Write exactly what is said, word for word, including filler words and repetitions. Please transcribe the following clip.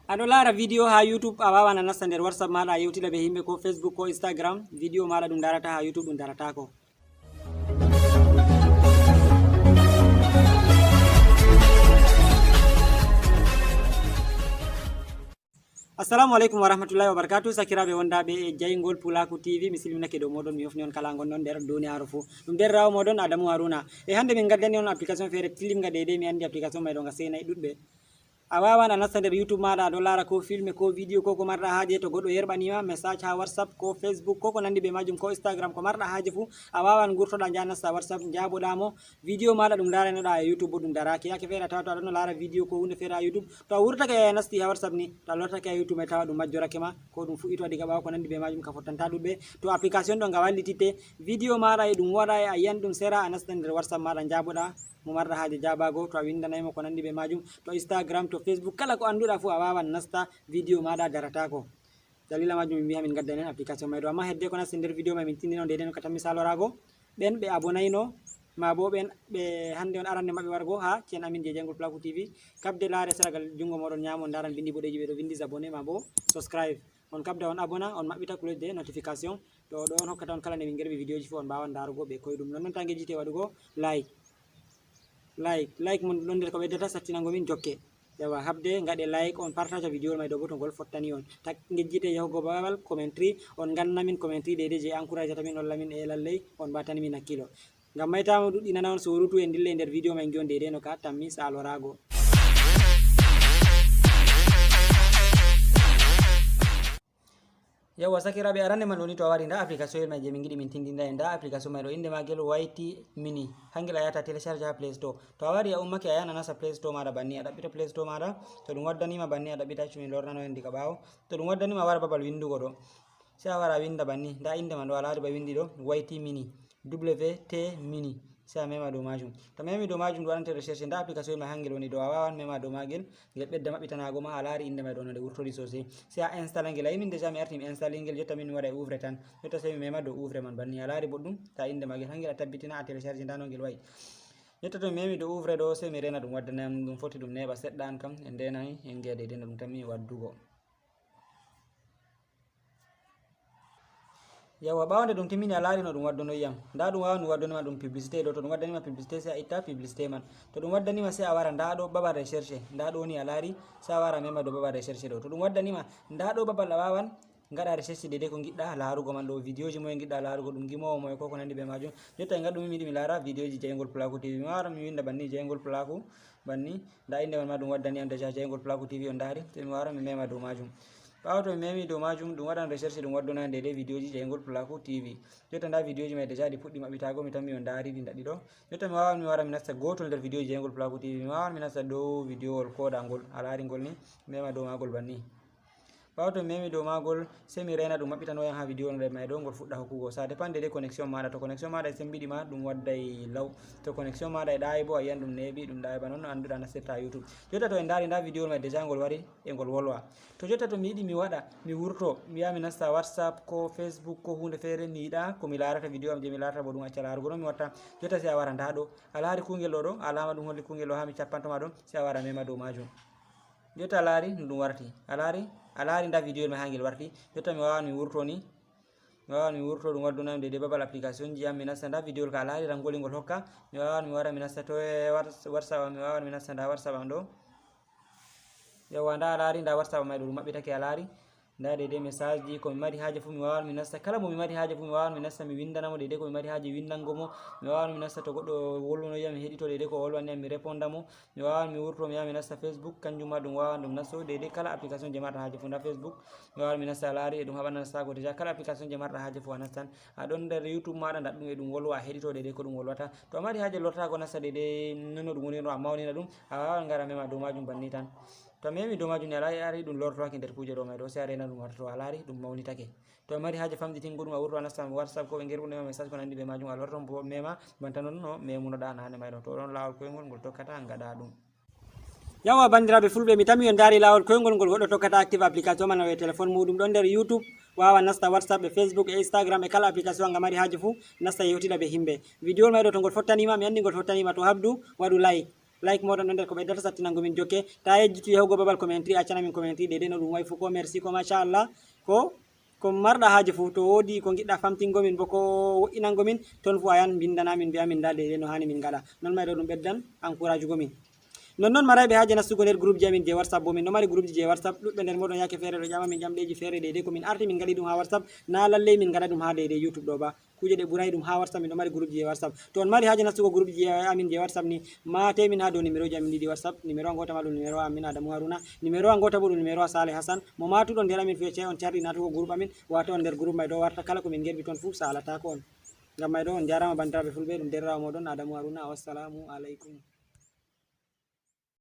Aɗo laara video ha YouTube, a wawan a nasta nder WhatsApp maɗa a yewtida be himɓe ko Facebook ko Instagram, video maɗa ɗum darata ha YouTube ɗum darata ko. Assalamu alaikum warahmatullahi wabarakatuh. Sakiraɓe wondaɓe e jayngol Pulaku T V, mi silminake dow moɗon, mi hofni on kala ngonɗon nder duniyaru fuu. Ɗum nder rawo moɗon Adamu Haruna. E hande min gaddani on application feere tilimga, deydey mi andi application mai ɗo nga seenay ɗuɗɓe. A wawan a nasta nder YouTube maɗa, a ɗo lara ko filme, ko video, ko ko marɗa haaje. To goɗɗo yerɓanima message ha WhatsApp, ko Facebook, ko ko nandi be majum, ko Instagram, ko marɗa haaje fuu, a wawan gurtoɗa nja nasta WhatsApp, njaboɗa mo. Video maɗa ɗum daranoɗa e YouTube bo ɗum daraki. Yake feere a tawa to a ɗonno lara video ko hunde feere ha YouTube, to a wurtake a nasti ha WhatsApp ni, to a lortake ha YouTube mai tawa ɗum majjorake ma, ko ɗum fuɗɗito diga ɓawo ko nandi be majum, ka fottanta ɗuɗɓe. To application ɗo nga wallititte, video maɗa e ɗum waɗa e a yiyan ɗum sera, a nasta nder WhatsApp maɗa njaboɗa mo marɗa haaje jabago, to a windanay mo ko nandi be majum, to Instagram, to Facebook, kala ko anduɗa fuu a wawan nasta, video maɗa daratako. Dalila majum min mbiya min gaddanen application mai ɗo, amma hedde ko nasti nder video mai min tindino deydey no ka tammi salorago. Ɓen ɓe abonayno, ma bo ɓen ɓe hande on arande maɓɓe wargo ha chaîne amin je Jayngol Pulaku T V, kabde laare seragal jungo moɗon nyamo, on daran bindi boɗeji ɓe ɗo vindi abonné ma bo subscribe. On kabda on abona, on maɓɓita cloche de notification. To ɗo on hokkata on kala nde min gerɓi videoji fuu on mbawan darugo ɓe koyɗum. Non non ta ngejjite waɗugo like. Like, like mon ɗon nder ko ɓeddata sattinango min jokke. Yawa, habde ngaɗe like, on partaja video mai ɗo bo to ngol fottani on. Ta ngejjite yahugo babal commentary, on ganna min commentary deydey je encouragata min, holla min e lalley on mbatani min hakkilo. Ngam mai ta mo ɗuɗɗinana on surutu, en dilley nder video mai ngi'on deydey no ka tammi salorago. Yawwa, sakiraaɓe, arande man woni to a wari nda application mai je min ngiɗi min tindinda en. Nda application mai ɗo, inde magel Y T Mini. Hangel a yahata télécharge ha Play Store. To a wari a ummake a yahan a nasta Play Store maɗa banni, a ɗaɓɓita Play Store maɗa. To ɗum waddanima banni a ɗaɓɓita accu mi lornano en diga ɓawo. To ɗum waddanima a wara babal windugo ɗo. Sai a wara a winda banni. Nda inde man ɗo a lari ba windi ɗo Y T Mini. W T Mini. Sai a mema dow majum. To a memi dow majum ɗum waɗante recherche, nda application mai hangel woni ɗo, a wawan mema dow magel, ngel ɓedda maɓɓitanago ma, a lari inde mai ɗo no nde wurtori sosai. Sai a installa ngel, a yi min déjà mi arti mi installa ngel, jotta min mi waɗa e ouvre tan. Jotta sai mi mema dow ouvre man banni, a lari boɗɗum, ta inde magel hangel a tabbitina a télécharge nda no ngel wa'i. Jotta to mi memi dow ouvre ɗo sai mi rena ɗum waddana yam, ɗum foti ɗum neɓa seɗɗa an kam, en denani en ngi'a deydey no ɗum tammi waddugo. Yawwa, ɓawo nde ɗum timmini a laari no ɗum waddonoyi yam. Nda ɗum wawan ɗum waddonima ɗum publicité ɗo, to ɗum waddanima publicité sai a itta publicité man. To ɗum waddanima sai a wara nda ɗo babal recherche, nda ɗo ni a laari, sai a wara a mema dow babal recherche ɗo. To ɗum waddanima nda ɗo babal a wawan ngaɗa recherche deydey ko ngiɗɗa laarugo man ɗo, videoji moye ngiɗɗa laarugo, ɗum gimowo moye ko ko nandi be majum. Jotta e ngaɗɗum mi yiɗi mi laara videoji Jayngol Pulaku T V. Mi wara mi winda banni Jayngol Pulaku banni. Nda inde man ma ɗum waddani am déjà Jayngol Pulaku T V on ndaari. Sai mi wara mi mema dow majum. Ɓawo to mi memi dow majum ɗum waɗan recherche ɗum waddana deydey videoji Jayngol Pulaku T V. Jotta nda videoji mai déjà ɗi puɗɗi maɓɓitago, mi tammi on ndaari ɗi ndaɗi ɗo. Jotta mi wawan mi wara mi nasta gotol nder videoji Jayngol Pulaku T V. Mi wawan mi nasta dow videowol koɗangol. A laari ngol ni, mi mema dow magol banni. Ɓawo to mi memi dow magol, sai mi rena ɗum maɓɓitano yam ha video on mai ɗo, ngol fuɗɗa hokkugo. Ça dépend deydey connexion maɗa. To connexion maɗa e sembiɗi ma, ɗum wadday law. To connexion maɗa e ɗayi bo, a yiyan ɗum neɓi, ɗum ɗayi ba non no anduɗa nastirta YouTube. Jotta to en ndari nda video on mai déjà ngol wari, e ngol wolwa. To jotta to mi yiɗi mi waɗa, mi wurto, mi yaha mi nasta WhatsApp ko Facebook ko hunde feere, mi yiɗa ko mi larata video am je mi larata bo ɗum acca larugo, non mi watta. Jotta sai a wara nda ɗo, a lari kungel ɗo ɗo, alama ɗum holli kungel ɗo ha mi cappanto ma ɗo, sai a wara mema dow majum. Jotta a laari no ɗum warti. A laari? A laari nda video mai ha ngel warti. Jotta mi wawan mi wurto ni. Mi wawan mi wurto ɗum waddunami deydey babal application ji am mi nasta nda video ka a laari rangoli ngol hokka. Mi wawan mi wara mi nasta to e Whats-, WhatsApp am, mi wawan mi nasta nda WhatsApp am ɗo. Yawwa nda a laari nda WhatsApp am mai ɗo ɗum maɓɓitake a laari. Nda deydey message ji ko mi mari haaje fu mi wawan mi nasta, kala mo mi mari haaje fu mi wawan mi nasta mi windana mo deydey ko mi mari haaje windango mo. Mi wawan mi nasta to goɗɗo wolwano yam mi heɗito deydey ko wolwani yam mi réponda mo. Mi wawan mi wurto mi yaha mi nasta Facebook, kanjum ma ɗum wawan ɗum nasto deydey kala application je marɗa haaje fu. Nda Facebook mi wawan mi nasta a laari e ɗum haɓana nastago déjà kala application je marɗa haaje fu a nastan. A ɗon nder YouTube maɗa nda ɗum e ɗum wolwa a heɗito deydey ko ɗum wolwata. To a mari haaje lortago nasta deydey nonno ɗum wonirno a mawnina ɗum a wawan ngara mema dow majum banni tan. To a memi dow majum ni a laari ɗum lortoake nder kuje ɗo mai ɗo sai a rena ɗum warta to a laari ɗum mawnitake. To a mari haaje famɗitingo ɗum a wurto a nasta WhatsApp ko ɓe gerɓuno ma message ko nandi be majum a lorto bo mema banta non no memunoɗa nane mai ɗo. To ɗon lawol koyngol ngol tokkata ngaɗa ɗum. Yawwa bandiraɓe fulɓe mi tammi on ndaari lawol koyngol ngol goɗɗo tokkata active application man e téléphone muɗum ɗon nder YouTube wawa nasta WhatsApp e Facebook e Instagram e kala application nga mari haaje fu nasta yewtida be himɓe. Video mai ɗo to ngol fottanima mi andi ngol fottanima to habdu waɗu like. Like moɗon ɗon nder ko ɓeddata sattinango min jokke. Ta yejjitu yahugo babal commentary, accana min commentary deydey no ɗum wayi fu ko. Merci ko machallah. Ko ko marɗa haaje fu, to woodi ko ngiɗɗa famtingo min bo ko wo'inango min, ton fu a yan mbindana min, mbi'a min nda deydey no hani min ngaɗa. Non may ɗo ɗum ɓeddan encouragugo min. Nonnon marayɓe haaje nastugo nder groupe ji amin je WhatsApp bo, min ɗo mari groupe ji je WhatsApp ɗuɗɓe nder moɗon, yake feere ɗo ƴama min ƴamɗeji feere deydey ko min arti min ngaɗi ɗum ha WhatsApp, na lalley min ngaɗa ɗum ha deydey YouTube ɗo ba. Kuje ɗe ɓuray ɗum ha WhatsApp, min ɗo mari groupe ji je WhatsApp. To on mari haaje nastugo groupe ji amin je WhatsApp ni, mate min ha dow numéro ji amin ɗiɗi WhatsApp, numéro a ngota ma ɗum numéro a amin Adamu Haruna, numéro a ngota bo ɗum numéro a Saleh Hassan. Mo matuɗon nder amin fu, yeccay on carɗi natugo groupe amin, wata on nder groupe may ɗo warta kala ko min ngerbi ton fu salatako on. Ngam may ɗo on jarama bandiraɓe fulɓe, ɗum derrawo moɗon Adamu Haruna. Wassalamu alaikum.